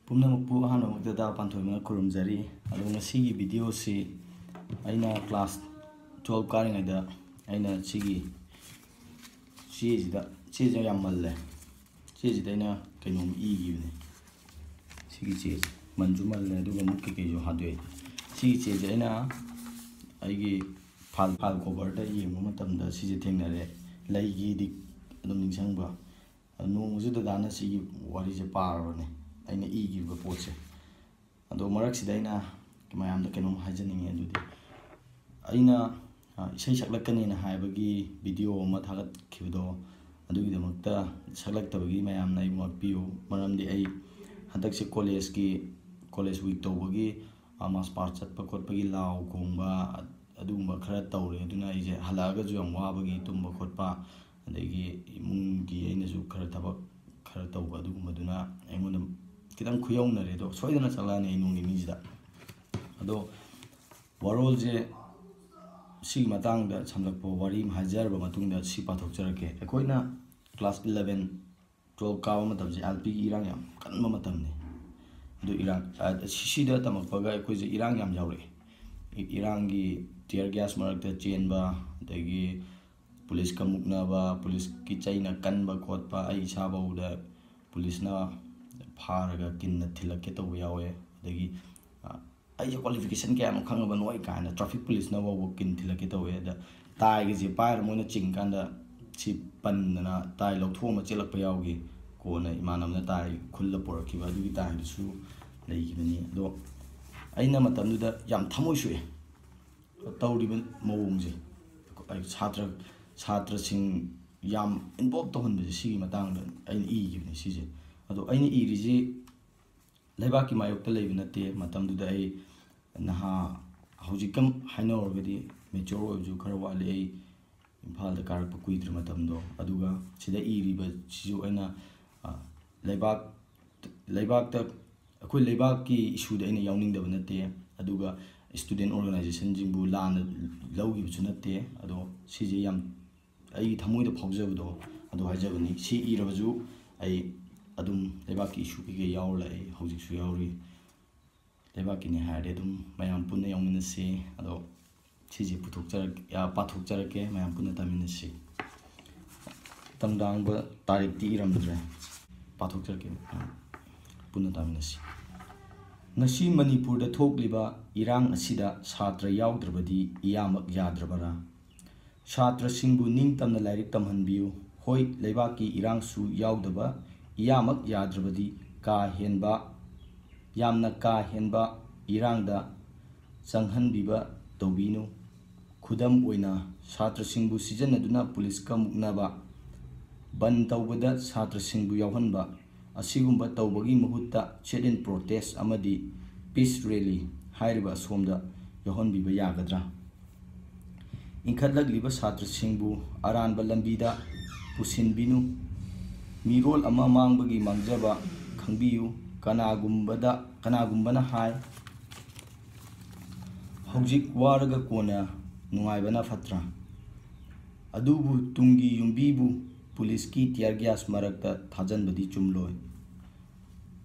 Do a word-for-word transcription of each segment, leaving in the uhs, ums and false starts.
ꯄꯨꯝꯅꯃꯛꯄꯨ ꯑꯍꯥꯟꯕꯃꯛꯇꯗ ꯄꯥꯟꯊꯣꯏꯕꯅ ꯈꯨꯔꯨꯝꯖꯔꯤ꯫ ꯑꯗꯣ ꯉꯁꯤꯒꯤ ꯚꯤꯗꯤꯑꯣꯁꯤ ꯑꯩꯅ ꯀ꯭ꯂꯥꯁ ꯇꯨꯌꯦꯜꯞ ꯀꯥꯔꯤꯉꯩꯗ ꯑꯩꯅ ꯁꯤꯒꯤ ꯆꯦꯁꯤꯗ, ꯆꯦꯁꯦ ꯌꯥꯝ ꯃꯜꯂꯦ, ꯆꯦꯁꯤꯗ ꯑꯩꯅ ꯀꯩꯅꯣꯝ ꯏꯈꯤꯕꯅꯦ꯫ ꯁꯤꯒꯤ ꯆꯦꯁꯦ ꯃꯟꯁꯨ ꯃꯜꯂꯦ, ꯑꯗꯨꯒ ꯑꯃꯨꯛ ꯀꯩꯀꯩꯁꯨ ꯍꯥꯗꯣꯛꯑꯦ꯫ ꯁꯤꯒꯤ ꯆꯦꯁꯦ ꯑꯩꯅ ꯑꯩꯒꯤ ꯐꯥꯏꯜ, ꯐꯥꯏꯜ ꯀꯣꯚꯔꯗ ꯌꯦꯡꯕ ꯃꯇꯝꯗ ꯁꯤꯁꯦ ꯊꯦꯡꯅꯔꯦ꯫ ꯂꯩꯒꯤꯗꯤ ꯑꯗꯨꯝ ꯅꯤꯡꯁꯤꯡꯕ꯫ ꯅꯣꯡꯃꯁꯨ ꯗꯗꯥꯅ ꯁꯤꯒꯤ ꯋꯥꯔꯤꯁꯦ ꯄꯥꯔꯕꯅꯦ, ꯑꯩꯅ ꯏꯈꯤꯕ ꯄꯣꯠꯁꯦ꯫ ꯑꯗꯣ ꯃꯔꯛꯁꯤꯗ ꯑꯩꯅ ꯃꯌꯥꯝꯗ ꯀꯩꯅꯣꯝ ꯍꯥꯏꯖꯅꯤꯡꯉꯤ꯫ ꯑꯗꯨꯗꯤ ꯑꯩꯅ, ꯑ, ꯏꯁꯩ ꯁꯛꯂꯛꯀꯅꯤꯅ ꯍꯥꯏꯕꯒꯤ ꯚꯤꯗꯤꯑꯣ ꯑꯃ ꯊꯥꯒꯠꯈꯤꯕꯗꯣ, ꯑꯗꯨꯒꯤꯗꯃꯛꯇ ꯁꯛꯂꯛꯇꯕꯒꯤ ꯃꯌꯥꯝꯅ ꯑꯩꯕꯨ ꯉꯥꯛꯄꯤꯌꯨ꯫ ꯃꯔꯝꯗꯤ ꯑꯩ ꯍꯟꯗꯛꯁꯦ ꯀꯣꯂꯦꯖꯀꯤ, ꯀꯣꯂꯦꯖ ꯋꯤꯛ ꯇꯧꯕꯒꯤ, ꯑ, ꯃꯥꯔꯁ ꯄꯥꯁ ꯆꯠꯄ ꯈꯣꯠꯄꯒꯤ ꯂꯥꯎ ꯈꯣꯡꯕ, ꯑ-, ꯑꯗꯨꯒꯨꯝꯕ ꯈꯔ ꯇꯧꯔꯦ꯫ ꯑꯗꯨꯅ ꯑꯩꯁꯦ ꯍꯜꯂꯛꯑꯒꯁꯨ ꯌꯥꯝ ꯋꯥꯕꯒꯤ ꯇꯨꯝꯕ ꯈꯣꯠꯄ, ꯑꯗꯒꯤ ꯏꯃꯨꯡꯒꯤ ꯑꯩꯅꯁꯨ ꯈꯔ ꯊꯕꯛ ꯈꯔ ꯇꯧꯕ, ꯑꯗꯨꯒꯨꯝꯕꯗꯨꯅ ꯑꯩꯉꯣꯟꯗ ꯈꯤꯇꯪ ꯈꯨꯌꯧꯅꯔꯦ꯫ ꯑꯗꯣ ꯁꯣꯏꯗꯅ ꯆꯠꯂꯛꯑꯅꯤ ꯑꯩ ꯅꯣꯡ ꯅꯤꯅꯤꯁꯤꯗ꯫ ꯑꯗꯣ ꯋꯥꯔꯣꯜꯁꯦ ꯁꯤꯒꯤ ꯃꯇꯥꯡꯗ ꯁꯝꯂꯞꯄ ꯋꯥꯔꯤ ꯑꯃ ꯍꯥꯏꯖꯔꯕ ꯃꯇꯨꯡꯗ ꯁꯤ ꯄꯥꯊꯣꯛꯆꯔꯛꯀꯦ꯫ ꯑꯩꯈꯣꯏꯅ ꯀ꯭ꯂꯥꯁ ꯏꯂꯚꯦꯟ, ꯇꯨꯌꯦꯜꯞ ꯀꯥꯕ ꯃꯇꯝꯁꯦ ꯑꯦꯜ ꯄꯤꯒꯤ ꯏꯔꯥꯡ ꯌꯥꯝ ꯀꯟꯕ ꯃꯇꯝꯅꯤ꯫ ꯑꯗꯨ ꯏꯔꯥꯡ, ꯑ, ꯁꯤꯗ ꯇꯝꯃꯛꯄꯒ ꯑꯩꯈꯣꯏꯁꯦ ꯏꯔꯥꯡ ꯌꯥꯝ ꯌꯥꯎꯔꯛꯑꯦ꯫ ꯏ-, ꯏꯔꯥꯡꯒꯤ tear gas ꯃꯔꯛꯇ ꯆꯦꯟꯕ, ꯑꯗꯒꯤ ꯄꯨꯂꯤꯁꯀ ꯃꯨꯛꯅꯕ, ꯄꯨꯂꯤꯁꯀꯤ ꯆꯩꯅ ꯀꯟꯕ ꯈꯣꯠꯄ, ꯑꯩ ꯏꯁꯥꯐꯥꯎꯗ ꯄꯨꯂꯤꯁꯅ ꯐꯥꯔꯒ ꯀꯤꯟꯅ ꯊꯤꯜꯂꯛꯀꯦ ꯇꯧꯕ ꯌꯥꯎꯋꯦ꯫ ꯑꯗꯒꯤ, ꯑ, "ꯑꯩꯁꯦ qualification ꯀꯌꯥꯅꯣ ꯈꯪꯉꯕ ꯅꯣꯏ" ꯀꯥꯏꯅ traffic ꯄꯨꯂꯤꯁꯅ ꯐꯥꯎꯕ ꯀꯤꯟ ꯊꯤꯜꯂꯛꯀꯦ ꯇꯧꯋꯦ꯫ ꯑꯗ ꯇꯥꯏꯒꯁꯦ ꯄꯥꯏꯔ ꯃꯣꯏꯅ ꯆꯤꯡꯀꯥꯟꯗ ꯁꯤ ꯄꯟꯗꯅ ꯇꯥꯏ ꯂꯧꯊꯣꯛꯑꯃ ꯆꯦꯜꯂꯛꯄ ꯌꯥꯎꯈꯤ꯫ ꯀꯣꯟꯅ ꯏꯃꯥꯟꯅꯕꯅ ꯇꯥꯏ ꯈꯨꯜꯂ ꯄꯨꯔꯛꯈꯤꯕ, ꯑꯗꯨꯒꯤ ꯇꯥꯏꯗꯨꯁꯨ ꯂꯩꯈꯤꯕꯅꯤ꯫ ꯑꯗꯣ ꯑꯩꯅ ꯃꯇꯝꯗꯨꯗ ꯌꯥꯝ ꯊꯃꯣꯏ ꯁꯣꯛꯑꯦ꯫ ꯇꯧꯔꯤꯕ ꯃꯑꯣꯡꯁꯦ, ꯑꯩ ꯁꯥꯇ꯭ꯔ, ꯁꯥꯇ꯭ꯔꯁꯤꯡ ꯌꯥꯝ involve ꯇꯧꯍꯟꯕꯁꯦ, ꯁꯤꯒꯤ ꯃꯇꯥꯡꯗ ꯑꯩꯅ ꯏꯈꯤꯕꯅꯦ ꯁꯤꯁꯦ꯫ ꯑꯗꯣ ꯑꯩꯅ ꯏꯔꯤꯁꯤ ꯂꯩꯕꯥꯛꯀꯤ ꯃꯥꯌꯣꯛꯇ ꯂꯩꯕ ꯅꯠꯇꯦ꯫ ꯃꯇꯝꯗꯨꯗ ꯑꯩ ꯅꯍꯥ, ꯍꯧꯖꯤꯛꯀ ꯍꯥꯏꯅꯔꯨꯔꯒꯗꯤ mature ꯑꯣꯏꯕꯁꯨ ꯈꯔ ꯋꯥꯠꯂꯤ꯫ ꯑꯩ ꯏꯝꯐꯥꯜꯗ ꯀꯥꯔꯛꯄ ꯀꯨꯏꯗ꯭ꯔꯤ ꯃꯇꯝꯗꯣ꯫ ꯑꯗꯨꯒ ꯁꯤꯗ ꯏꯔꯤꯕꯁꯤꯁꯨ ꯑꯩꯅ, ꯑ, ꯂꯩꯕꯥꯛ, ꯂꯩꯕꯥꯛꯇ, ꯑꯩꯈꯣꯏ ꯂꯩꯕꯥꯛꯀꯤ issueꯗ ꯑꯩꯅ ꯌꯥꯎꯅꯤꯡꯗꯕ ꯅꯠꯇꯦ꯫ ꯑꯗꯨꯒ student organizationꯁꯤꯡꯕꯨ ꯂꯥꯟꯅ ꯂꯧꯈꯤꯕꯁꯨ ꯅꯠꯇꯦ꯫ ꯑꯗꯣ ꯁꯤꯁꯦ ꯌꯥꯝ ꯑꯩꯒꯤ ꯊꯃꯣꯏꯗ ꯐꯥꯎꯖꯕꯗꯣ ꯑꯗꯨ ꯍꯥꯏꯖꯕꯅꯤ꯫ ꯁꯤ ꯏꯔꯕꯁꯨ ꯑꯩ ꯑꯗꯨꯝ ꯂꯩꯕꯥꯛꯀꯤ ꯏꯁꯨ ꯀꯩꯀꯩ ꯌꯥꯎꯔ ꯂꯥꯛꯑꯦ, ꯍꯧꯖꯤꯛꯁꯨ ꯌꯥꯎꯔꯤ꯫ ꯂꯩꯕꯥꯛꯀꯤꯅꯤ ꯍꯥꯏꯔꯗꯤ ꯑꯗꯨꯝ ꯃꯌꯥꯝ ꯄꯨꯟꯅ ꯌꯥꯎꯃꯤꯟꯅꯁꯤ꯫ ꯑꯗꯣ ꯁꯤꯁꯦ ꯄꯨꯊꯣꯛꯆꯔꯛ-, ꯑ, ꯄꯥꯊꯣꯛꯆꯔꯛꯀꯦ, ꯃꯌꯥꯝ ꯄꯨꯟꯅ ꯇꯥꯃꯤꯟꯅꯁꯤ꯫ ꯇꯪꯗꯥꯡꯕ ꯇꯥꯔꯤꯛꯇꯤ ꯏꯔꯝꯗ꯭ꯔꯦ, ꯄꯥꯊꯣꯛꯆꯔꯛꯀꯦ, ꯃꯌꯥꯝ ꯄꯨꯟꯅ ꯇꯥꯃꯤꯟꯅꯁꯤ꯫ ꯉꯁꯤ ꯃꯅꯤꯄꯨꯔꯗ ꯊꯣꯛꯂꯤꯕ ꯏꯔꯥꯡ ꯑꯁꯤꯗ ꯁꯥꯇ꯭ꯔ ꯌꯥꯎꯗ꯭ꯔꯕꯗꯤ ꯏꯌꯥꯃꯛ ꯌꯥꯗ꯭ꯔꯕꯔꯥ? ꯁꯥꯇ꯭ꯔꯁꯤꯡꯕꯨ ꯅꯤꯡꯇꯝꯅ ꯂꯥꯏꯔꯤꯛ ꯇꯝꯍꯟꯕꯤꯌꯨ꯫ ꯍꯣꯏ, ꯂꯩꯕꯥꯛꯀꯤ ꯏꯔꯥꯡꯁꯨ ꯌꯥꯎꯗꯕ ꯏꯌꯥꯃꯛ ꯌꯥꯗ꯭ꯔꯕꯗꯤ ꯀꯥ ꯍꯦꯟꯕ, ꯌꯥꯝꯅ ꯀꯥ ꯍꯦꯟꯕ ꯏꯔꯥꯡꯗ ꯆꯪꯍꯟꯕꯤꯕ ꯇꯧꯕꯤꯅꯨ꯫ ꯈꯨꯗꯝ ꯑꯣꯏꯅ, ꯁꯥꯇ꯭ꯔꯁꯤꯡꯕꯨ ꯁꯤꯖꯤꯟꯅꯗꯨꯅ ꯄꯨꯂꯤꯁꯀ ꯃꯨꯛꯅꯕ, ꯕꯟ ꯇꯧꯕꯗ ꯁꯥꯇ꯭ꯔꯁꯤꯡꯕꯨ ꯌꯥꯎꯍꯟꯕ, ꯑꯁꯤꯒꯨꯝꯕ ꯇꯧꯕꯒꯤ ꯃꯍꯨꯠꯇ sit-in protest ꯑꯃꯗꯤ peace rally ꯍꯥꯏꯔꯤꯕ ꯑꯁꯣꯝꯗ ꯌꯥꯎꯍꯟꯕꯤꯕ ꯌꯥꯒꯗ꯭ꯔꯥ? ꯏꯟꯈꯠꯂꯛꯂꯤꯕ ꯁꯥꯇ꯭ꯔꯁꯤꯡꯕꯨ ꯑꯔꯥꯟꯕ ꯂꯝꯕꯤꯗ ꯄꯨꯁꯤꯟꯕꯤꯅꯨ꯫ ꯃꯤꯔꯣꯜ ꯑꯃ ꯃꯥꯡꯕꯒꯤ ꯃꯥꯡꯖꯕ ꯈꯪꯕꯤꯌꯨ꯫ ꯀꯅꯥꯒꯨꯝꯕꯗ, ꯀꯅꯥꯒꯨꯝꯕꯅ ꯍꯥꯏ, "ꯍꯧꯖꯤꯛ ꯋꯥꯔꯒ ꯀꯣꯟꯅ ꯅꯨꯡꯉꯥꯏꯕꯅ ꯐꯠꯇ꯭ꯔꯥ?" ꯑꯗꯨꯕꯨ ꯇꯨꯡꯒꯤ ꯌꯨꯝꯕꯤꯕꯨ ꯄꯨꯂꯤꯁꯀꯤ tear gas ꯃꯔꯛꯇ ꯊꯥꯖꯟꯕꯗꯤ ꯆꯨꯝꯂꯣꯏ꯫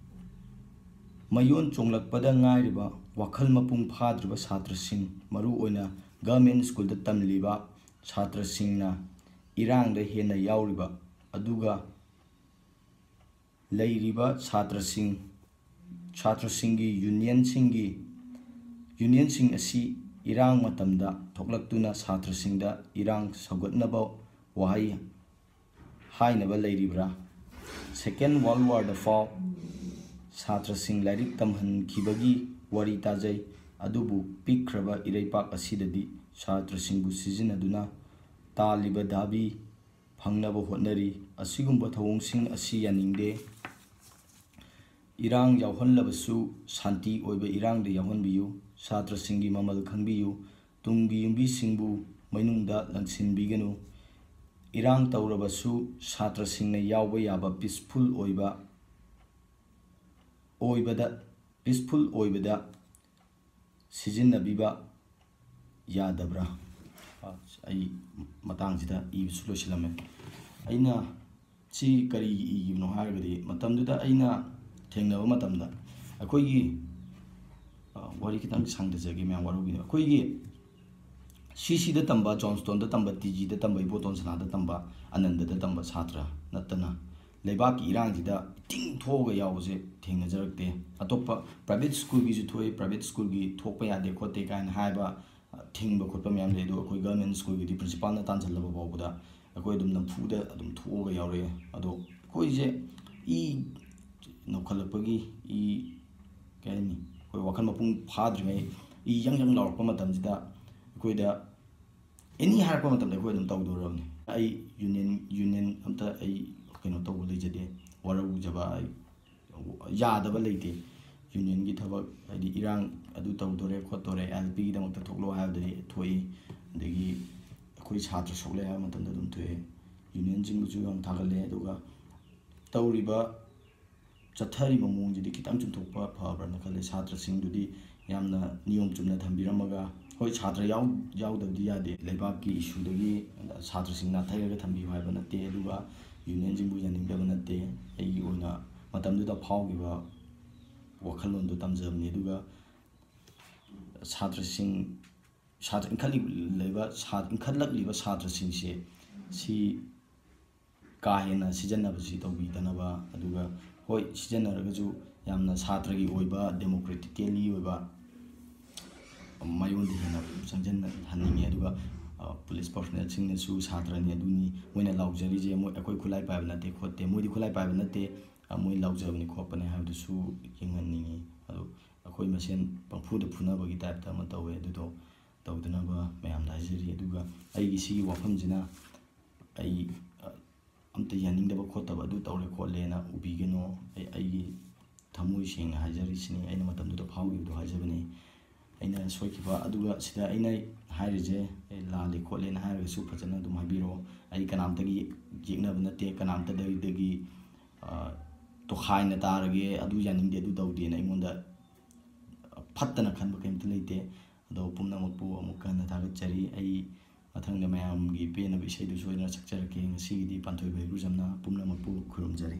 ꯃꯌꯣꯟ ꯆꯣꯡꯂꯛꯄꯗ ꯉꯥꯏꯔꯤꯕ, ꯋꯥꯈꯜ ꯃꯄꯨꯡ ꯐꯥꯗ꯭ꯔꯤꯕ ꯁꯥꯇ꯭ꯔꯁꯤꯡ, ꯃꯔꯨꯑꯣꯏꯅ government schoolꯗ ꯇꯝꯂꯤꯕ ꯁꯥꯇ꯭ꯔꯁꯤꯡꯅ ꯏꯔꯥꯡꯗ ꯍꯦꯟꯅ ꯌꯥꯎꯔꯤꯕ, ꯑꯗꯨꯒ ꯂꯩꯔꯤꯕ ꯁꯥꯇ꯭ꯔꯁꯤꯡ, ꯁꯥꯇ꯭ꯔꯁꯤꯡꯒꯤ unionꯁꯤꯡꯒꯤ, unionꯁꯤꯡ ꯑꯁꯤ ꯏꯔꯥꯡ ꯃꯇꯝꯗ ꯊꯣꯛꯂꯛꯇꯨꯅ ꯁꯥꯇ꯭ꯔꯁꯤꯡꯗ ꯏꯔꯥꯡ ꯁꯧꯒꯠꯅꯕ ꯋꯥꯍꯩ ꯍꯥꯏꯅꯕ ꯂꯩꯔꯤꯕ꯭ꯔꯥ? Second World Warꯗ ꯐꯥꯎ ꯁꯥꯇ꯭ꯔꯁꯤꯡ ꯂꯥꯏꯔꯤꯛ ꯇꯝꯍꯟꯈꯤꯕꯒꯤ ꯋꯥꯔꯤ ꯇꯥꯖꯩ, ꯑꯗꯨꯕꯨ ꯄꯤꯛꯈ꯭ꯔꯕ ꯏꯔꯩꯄꯥꯛ ꯑꯁꯤꯗꯗꯤ ꯁꯥꯇ꯭ꯔꯁꯤꯡꯕꯨ ꯁꯤꯖꯤꯟꯅꯗꯨꯅ ꯇꯥꯜꯂꯤꯕ ꯗꯥꯕꯤ ꯐꯪꯅꯕ ꯍꯣꯠꯅꯔꯤ꯫ ꯑꯁꯤꯒꯨꯝꯕ ꯊꯧꯑꯣꯡꯁꯤꯡ ꯑꯁꯤ ꯌꯥꯅꯤꯡꯗꯦ꯫ ꯏꯔꯥꯡ ꯌꯥꯎꯍꯜꯂꯕꯁꯨ ꯁꯥꯟꯇꯤ ꯑꯣꯏꯕ ꯏꯔꯥꯡꯗ ꯌꯥꯎꯍꯟꯕꯤꯌꯨ꯫ ꯁꯥꯇ꯭ꯔꯁꯤꯡꯒꯤ ꯃꯃꯜ ꯈꯪꯕꯤꯌꯨ꯫ ꯇꯨꯡꯒꯤ ꯌꯨꯝꯕꯤꯁꯤꯡꯕꯨ ꯃꯅꯨꯡꯗ ꯂꯪꯁꯤꯟꯕꯤꯒꯅꯨ꯫ ꯏꯔꯥꯡ ꯇꯧꯔꯕꯁꯨ ꯁꯥꯇ꯭ꯔꯁꯤꯡꯅ ꯌꯥꯎꯕ ꯌꯥꯕ peaceful ꯑꯣꯏꯕ, ꯑꯣꯏꯕꯗ, peaceful ꯑꯣꯏꯕꯗ ꯁꯤꯖꯤꯟꯅꯕꯤꯕ ꯌꯥꯗꯕ꯭ꯔꯥ? ꯑꯩ ꯃꯇꯥꯡꯁꯤꯗ ꯏꯕꯁꯨ ꯂꯣꯏꯁꯤꯜꯂꯝꯃꯦ꯫ ꯑꯩꯅ ꯁꯤ ꯀꯔꯤꯒꯤ ꯏꯈꯤꯕꯅꯣ ꯍꯥꯏꯔꯒꯗꯤ, ꯃꯇꯝꯗꯨꯗ ꯑꯩꯅ ꯊꯦꯡꯅꯕ ꯃꯇꯝꯗ ꯑꯩꯈꯣꯏꯒꯤ, ꯑ, ꯋꯥꯔꯤ ꯈꯤꯇꯪ ꯁꯥꯡꯊꯖꯒꯦ, ꯃꯌꯥꯝ ꯋꯥꯔꯧꯕꯤꯅꯣ꯫ ꯑꯩꯈꯣꯏꯒꯤ ꯁꯤ ꯁꯤꯗ ꯇꯝꯕ, ꯖꯣꯟꯁꯇꯣꯟꯗ ꯇꯝꯕ, ꯇꯤ ꯖꯤꯗ ꯇꯝꯕ, ꯏꯕꯣꯇꯣꯟ ꯁꯅꯥꯗ ꯇꯝꯕ, ꯑꯅꯟꯗꯗ ꯇꯝꯕ ꯁꯥꯇ꯭ꯔ ꯅꯠꯇꯅ ꯂꯩꯕꯥꯛꯀꯤ ꯏꯔꯥꯡꯁꯤꯗ ꯏꯇꯤꯡ ꯊꯣꯛꯑꯒ ꯌꯥꯎꯕꯁꯦ ꯊꯦꯡꯅꯖꯔꯛꯇꯦ꯫ ꯑꯇꯣꯞꯄ ꯄ꯭ꯔꯥꯏꯚꯦꯠ ꯁ꯭ꯀꯨꯜꯒꯤꯁꯨ ꯊꯣꯛꯑꯦ, ꯄ꯭ꯔꯥꯏꯚꯦꯠ ꯁ꯭ꯀꯨꯜꯒꯤ ꯊꯣꯛꯄ ꯌꯥꯗꯦ ꯈꯣꯠꯇꯦ ꯀꯥꯏꯅ ꯍꯥꯏꯕ, ꯑ, ꯊꯤꯡꯕ ꯈꯣꯠꯄ ꯃꯌꯥꯝ ꯂꯩ꯫ ꯑꯗꯣ ꯑꯩꯈꯣꯏ ꯒꯚꯔꯟꯃꯦꯟ ꯁ꯭ꯀꯨꯜꯒꯤꯗꯤ ꯄ꯭ꯔꯤꯟꯁꯤꯄꯥꯜꯅ ꯇꯥꯟꯁꯤꯜꯂꯕ ꯐꯥꯎꯕꯗ ꯑꯩꯈꯣꯏ ꯑꯗꯨꯝ ꯅꯝꯐꯨꯗ ꯑꯗꯨꯝ ꯊꯣꯛꯑꯒ ꯌꯥꯎꯔꯛꯑꯦ꯫ ꯑꯗꯣ ꯑꯩꯈꯣꯏꯁꯦ ꯏ ꯅꯧꯈꯠꯂꯛꯄꯒꯤ, ꯏ, ꯀꯩ ꯍꯥꯏꯅꯤ, ꯑꯩꯈꯣꯏ ꯋꯥꯈꯜ ꯃꯄꯨꯡ ꯐꯥꯗ꯭ꯔꯤꯉꯩ ꯏ ꯌꯪ ꯌꯪ ꯂꯥꯎꯔꯛꯄ ꯃꯇꯝꯁꯤꯗ ꯑꯩꯈꯣꯏꯗ ꯑꯦꯅꯤ ꯍꯥꯏꯔꯛꯄ ꯃꯇꯝꯗ ꯑꯩꯈꯣꯏ ꯑꯗꯨꯝ ꯇꯧꯗꯣꯔꯕꯅꯤ꯫ ꯑꯩ ꯌꯨꯅꯤꯌꯟ, ꯌꯨꯅꯤꯌꯟ ꯑꯝꯇ ꯑꯩ ꯀꯩꯅꯣ ꯇꯧꯕ ꯂꯩꯖꯗꯦ, ꯋꯥꯔꯧꯖꯕ, ꯑꯩ ꯌꯥꯗꯕ ꯂꯩꯇꯦ꯫ ꯌꯨꯅꯤꯌꯟꯒꯤ ꯊꯕꯛ, ꯍꯥꯏꯗꯤ ꯏꯔꯥꯡ ꯑꯗꯨ ꯇꯧꯗꯣꯔꯦ ꯈꯣꯠꯇꯣꯔꯦ, ꯑꯦꯜ ꯄꯤꯒꯤꯗꯃꯛꯇ ꯊꯣꯛꯂꯣ ꯍꯥꯏꯕꯗꯗꯤ ꯊꯣꯛꯏ, ꯑꯗꯒꯤ ꯑꯩꯈꯣꯏ ꯁꯥꯇ꯭ꯔ ꯁꯣꯛꯂꯦ ꯍꯥꯏꯕ ꯃꯇꯝꯗ ꯑꯗꯨꯝ ꯊꯣꯛꯑꯦ꯫ ꯌꯨꯅꯤꯌꯟꯁꯤꯡꯕꯨꯁꯨ ꯌꯥꯝ ꯊꯥꯒꯠꯂꯦ꯫ ꯑꯗꯨꯒ ꯇꯧꯔꯤꯕ, ꯆꯠꯊꯔꯤꯕ ꯃꯑꯣꯡꯁꯤꯗꯤ ꯈꯤꯇꯪ ꯆꯨꯝꯊꯣꯛꯄ ꯐꯕ꯭ꯔꯅ ꯈꯜꯂꯦ꯫ ꯁꯥꯇ꯭ꯔꯁꯤꯡꯗꯨꯗꯤ ꯌꯥꯝꯅ ꯅꯤꯌꯣꯝ ꯆꯨꯝꯅ ꯊꯝꯕꯤꯔꯝꯃꯒ, ꯍꯣꯏ, ꯁꯥꯇ꯭ꯔ ꯌꯥꯎ-, ꯌꯥꯎꯗꯕꯗꯤ ꯌꯥꯗꯦ꯫ ꯂꯩꯕꯥꯛꯀꯤ ꯏꯁꯨꯗꯒꯤ ꯁꯥꯇ꯭ꯔꯁꯤꯡ ꯅꯥꯊꯩꯔꯒ ꯊꯝꯕꯤꯌꯨ ꯍꯥꯏꯕ ꯅꯠꯇꯦ, ꯑꯗꯨꯒ ꯌꯨꯅꯤꯌꯟꯁꯤꯡꯕꯨ ꯌꯥꯅꯤꯡꯗꯕ ꯅꯠꯇꯦ꯫ ꯑꯩꯒꯤ ꯑꯣꯏꯅ ꯃꯇꯝꯗꯨꯗ ꯐꯥꯎꯈꯤꯕ ꯋꯥꯈꯜꯂꯣꯟꯗꯨ ꯇꯝꯖꯕꯅꯤ꯫ ꯑꯗꯨꯒ ꯁꯥꯇ꯭ꯔꯁꯤꯡ, ꯁꯥꯇ꯭ꯔ ꯏꯟꯈꯠꯂꯛꯂꯤꯕ ꯁꯥ-, ꯏꯟꯈꯠꯂꯛꯂꯤꯕ ꯁꯥꯇ꯭ꯔꯁꯤꯡꯁꯦ ꯁꯤ ꯀꯥ ꯍꯦꯟꯅ ꯁꯤꯖꯤꯟꯅꯕꯁꯤ ꯇꯧꯕꯤꯗꯅꯕ, ꯑꯗꯨꯒ ꯍꯣꯏ, ꯁꯤꯖꯤꯟꯅꯔꯒꯁꯨ ꯌꯥꯝꯅ ꯁꯥꯇ꯭ꯔꯒꯤ ꯑꯣꯏꯕ, ꯗꯦꯃꯣꯀ꯭ꯔꯦꯇꯤꯀꯦꯜꯂꯤ ꯑꯣꯏꯕ ꯃꯥꯏꯑꯣꯟꯗ ꯍꯦꯟꯅ ꯆꯪꯁꯤꯟꯍꯟꯅꯤꯡꯉꯤ꯫ ꯑꯗꯨꯒ, ꯑ, ꯄꯨꯂꯤꯁ ꯄꯥꯔꯁꯣꯅꯦꯜꯁꯤꯡꯅꯁꯨ ꯁꯥꯇ꯭ꯔꯅꯤ, ꯑꯗꯨꯅꯤ, ꯃꯣꯏꯅ ꯂꯥꯎꯖꯔꯤꯁꯦ, ꯃꯣꯏ, ꯑꯩꯈꯣꯏ ꯈꯨꯠꯂꯥꯏ ꯄꯥꯏꯕ ꯅꯠꯇꯦ ꯈꯣꯠꯇꯦ, ꯃꯣꯏꯗꯤ ꯈꯨꯠꯂꯥꯏ ꯄꯥꯏꯕ ꯅꯠꯇꯦ, ꯑ, ꯃꯣꯏ ꯂꯥꯎꯖꯕꯅꯤ ꯈꯣꯠꯄꯅꯤ ꯍꯥꯏꯕꯗꯨꯁꯨ ꯌꯦꯡꯍꯟꯅꯤꯡꯉꯤ꯫ ꯑꯗꯨ ꯑꯩꯈꯣꯏ ꯃꯁꯦꯟ ꯄꯪꯐꯨꯗ ꯐꯨꯅꯕꯒꯤ ꯇꯥꯏꯞꯇ ꯑꯃ ꯇꯧꯋꯦ꯫ ꯑꯗꯨꯗꯣ ꯇꯧꯗꯅꯕ ꯃꯌꯥꯝꯗ ꯍꯥꯏꯖꯔꯤ꯫ ꯑꯗꯨꯒ ꯑꯩꯒꯤ ꯁꯤꯒꯤ ꯋꯥꯐꯝꯁꯤꯅ ꯑꯩ, ꯑ, ꯑꯝꯇ ꯌꯥꯅꯤꯡꯗꯕ ꯈꯣꯠꯇꯕ ꯑꯗꯨ ꯇꯧꯔꯦ ꯈꯣꯠꯂꯦꯅ ꯎꯕꯤꯒꯅꯨ꯫ ꯑꯩ, ꯑꯩꯒꯤ ꯊꯃꯣꯏ ꯁꯦꯡꯅ ꯍꯥꯏꯖꯔꯤꯁꯤꯅꯤ, ꯑꯩꯅ ꯃꯇꯝꯗꯨꯗ ꯐꯥꯎꯈꯤꯕꯗꯣ ꯍꯥꯏꯖꯕꯅꯤ꯫ ꯑꯩꯅ ꯁꯣꯏꯈꯤꯕ, ꯑꯗꯨꯒ ꯁꯤꯗ ꯑꯩꯅ ꯍꯥꯏꯔꯤꯁꯦ, ꯑꯦ, ꯂꯥꯜꯂꯦ ꯈꯣꯠꯂꯦꯅ ꯍꯥꯏꯔꯒꯁꯨ ꯐꯖꯅ ꯑꯗꯨꯝ ꯍꯥꯏꯕꯤꯔꯛꯑꯣ꯫ ꯑꯩ ꯀꯅꯥꯝꯇꯒꯤ ꯌꯦꯛꯅꯕ ꯅꯠꯇꯦ, ꯀꯅꯥꯝꯇꯗꯒꯤ, ꯑ, ꯇꯣꯈꯥꯏꯅ ꯇꯥꯔꯒꯦ, ꯑꯗꯨ ꯌꯥꯅꯤꯡꯗꯦ, ꯑꯗꯨ ꯇꯧꯗꯦꯅ ꯑꯩꯉꯣꯟꯗ ꯐꯠꯇꯅ ꯈꯟꯕ ꯀꯩꯝꯇ ꯂꯩꯇꯦ꯫ ꯑꯗꯣ ꯄꯨꯝꯅꯃꯛꯄꯨ ꯑꯃꯨꯛꯀ ꯍꯟꯅ ꯊꯥꯒꯠꯆꯔꯤ꯫ ꯑꯩ ꯃꯊꯪꯗ ꯃꯌꯥꯝꯒꯤ ꯄꯦꯟꯅꯕ ꯏꯁꯩꯗꯨ ꯁꯣꯏꯗꯅ ꯁꯛꯆꯔꯛꯀꯦ꯫ ꯉꯁꯤꯒꯤꯗꯤ ꯄꯥꯟꯊꯣꯏꯕ ꯍꯩꯀ꯭ꯔꯨꯖꯝꯅ ꯄꯨꯝꯅꯃꯛꯄꯨ ꯈꯨꯔꯨꯝꯖꯔꯤ꯫